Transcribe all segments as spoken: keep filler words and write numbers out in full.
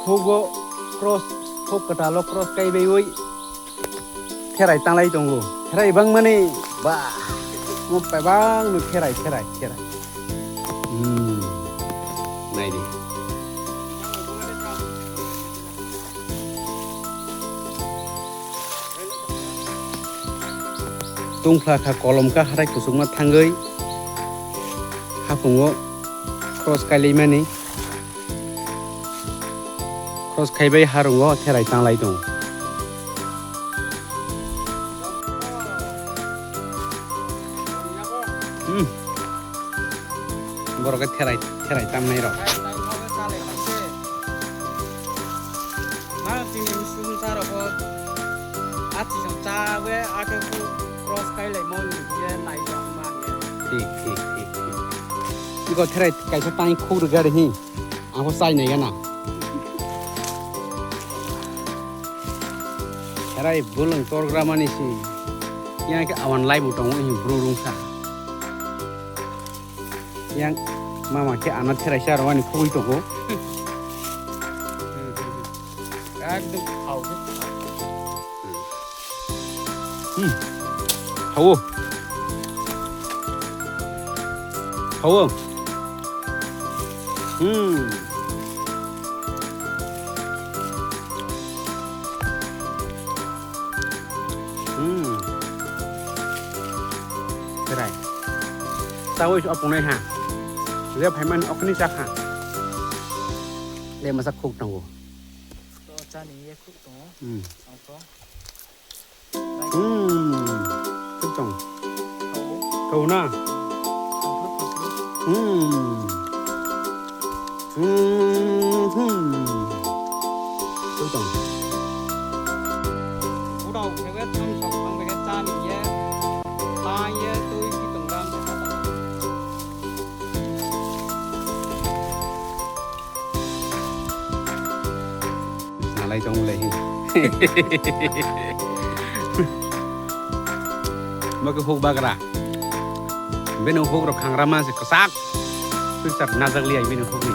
Hugo cross, huk kwtalo cross kai baiwi therai tanglai tongo. Therai bangmani ba, mo pebang no therai, therai, therai. Hmm. Naidi. Tungphla kha kolom kha hatai kusukma thangwi hapungo cross kailaimani. Cross khaibai harungo therai tanglai tongo. Hmm. Borok khe therai, therai tamnai rok. Nang tini sumsa rok o ati song cha we ake ku cross kai lai mon ye nai jong ma ye. Thik, thik, thik, thik. Iko therai kaisa tang khuk rwgari hi. Ang bo chai nai gana. Therai bulung torgra mani si. Yang ke awan lai bu tongo hi bru rungsa. Yang mama khe ana therai sa rwani khugui tongo. Ekdom khao khe khao. Hmm. Khao. Khao. Hmm. Hmm. Berai. Chawi opunai ha. Le phaiman okni chakha. Le masa khuk tongo. To chani ye khuk tongo. Hmm. Ang to. Hmm. Khuk tong. Khao. Khao na. Khao, khao, khao. Hmm. Hmm, hmm. Twi tong. Uda ukhe we tham sok thang bege cha ni ye. Tha ye twi ki tong ram se hata. Nalai tong le hi. Mo ke huk bagra. Bini huk rok khangrama se kwchak. Switch najak liya bini huk ni.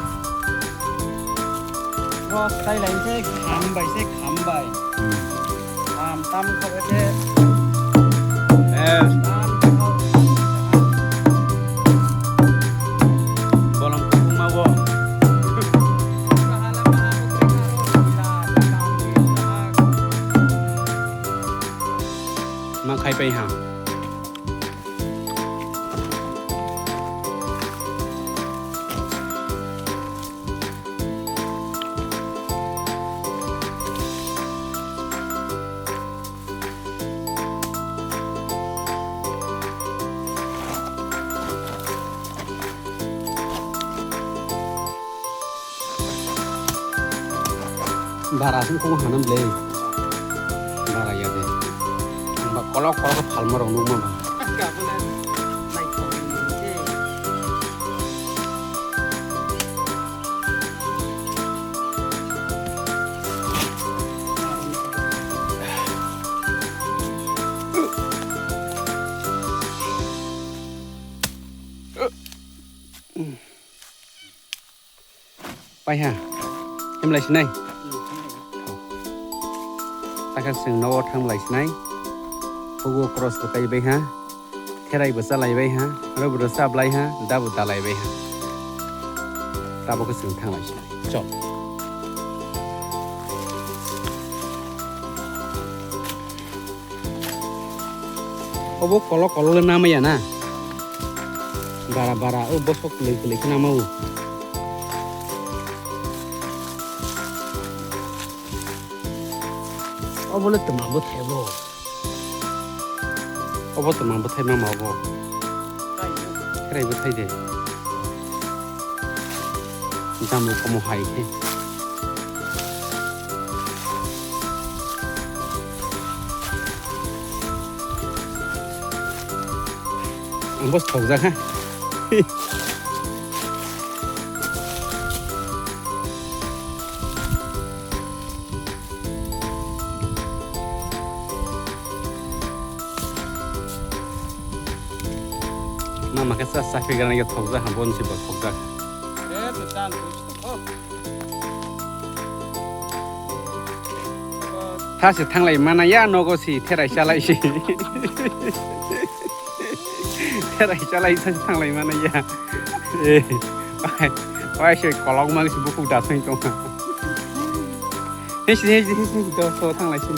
Cross kai lai se kham bai se kham bai. Hmm. Kham tam kho se. Eh. Tam kho. Bolong kubung ma bo. Ma khai pai ha. Bara sung kung hanam le. Bara ya de. Ba kolok kolok phalma rok nukma ba. Paiha. Hemlai sinai. Takha chwng nogo thanglai sinai. Hugo cross bo kai bai ha. Therai bo chalai bai ha. Aro bo chablai ha. Da bo dalai bai ha. Tabuk chwng thanglai sinai. Chol. Obo kolok kolok le namaya na. Bara bara o bosok kwlwi kwlwi khe nama o. Obo le twma bwthai bo. Obo twma bwthai mama obo. Khrai bwthai de. Jamu komo hai khe. Ang bos thokjak ha. Mama khe sa sakri gana khe thokjak ha, bon si bo thokjak. Eh, betan tu thok. Sachi thanglai mana ya nogo si therai chalai si. Therai chalai sachi thanglai mana ya. Eh, wai, wai se kolok mang si buku dasai tong. Hei si, hei si, hei si, do so thanglai si.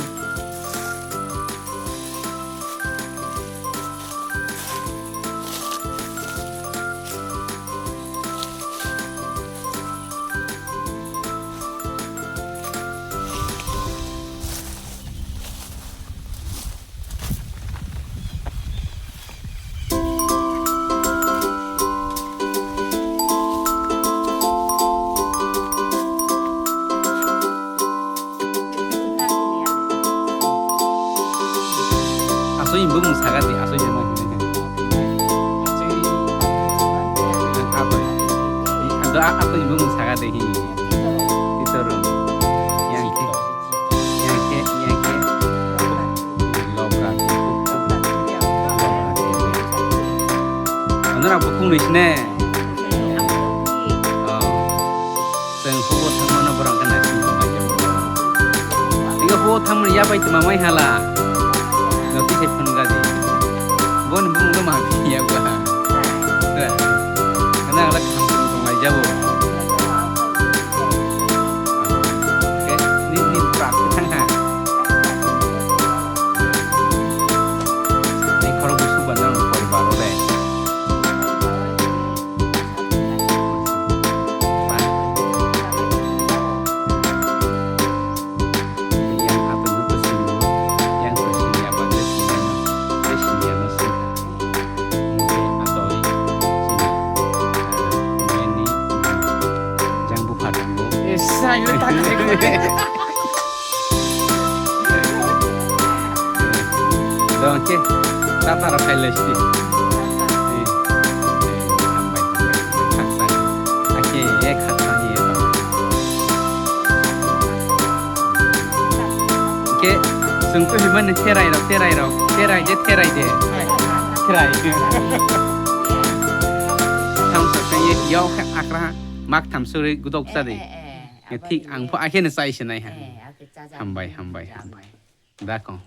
Aswk ni bumung saka di, aswk ni bumung saka di. Aswk ni bumung saka di. Titorong. Yang ke, yang ke, yang ke. Lobra. Ano na bukung ni sine. Oh. Chwng hubo thangmano borok khe naising tonglaijak. Tei hubo thangmani yabai tongma mai hala. Notwi se phunukha di. Boni bumung no ma phiya ba. Kana ala kham kham tonglaijabo. Khe ni, ni bwrak khe thangkha. Ni khorok busu ba nang poribar ore. Dong ke, tata rok khai lesti. Eh, eh, hambai, hambai, hambai, khaksa. Ake, eh, khaksa ni, eh, tong. Ke, sung tu himan ni terai rok, terai rok, terai de, terai de. Terai. Thang sa kanye, yau kha akra, mak tham suri gudok sa de. Eh, eh, eh. Thik ang pho akheno chai se nai ha. Eh, ake cha cha. Hambai, hambai, hambai. Da kong.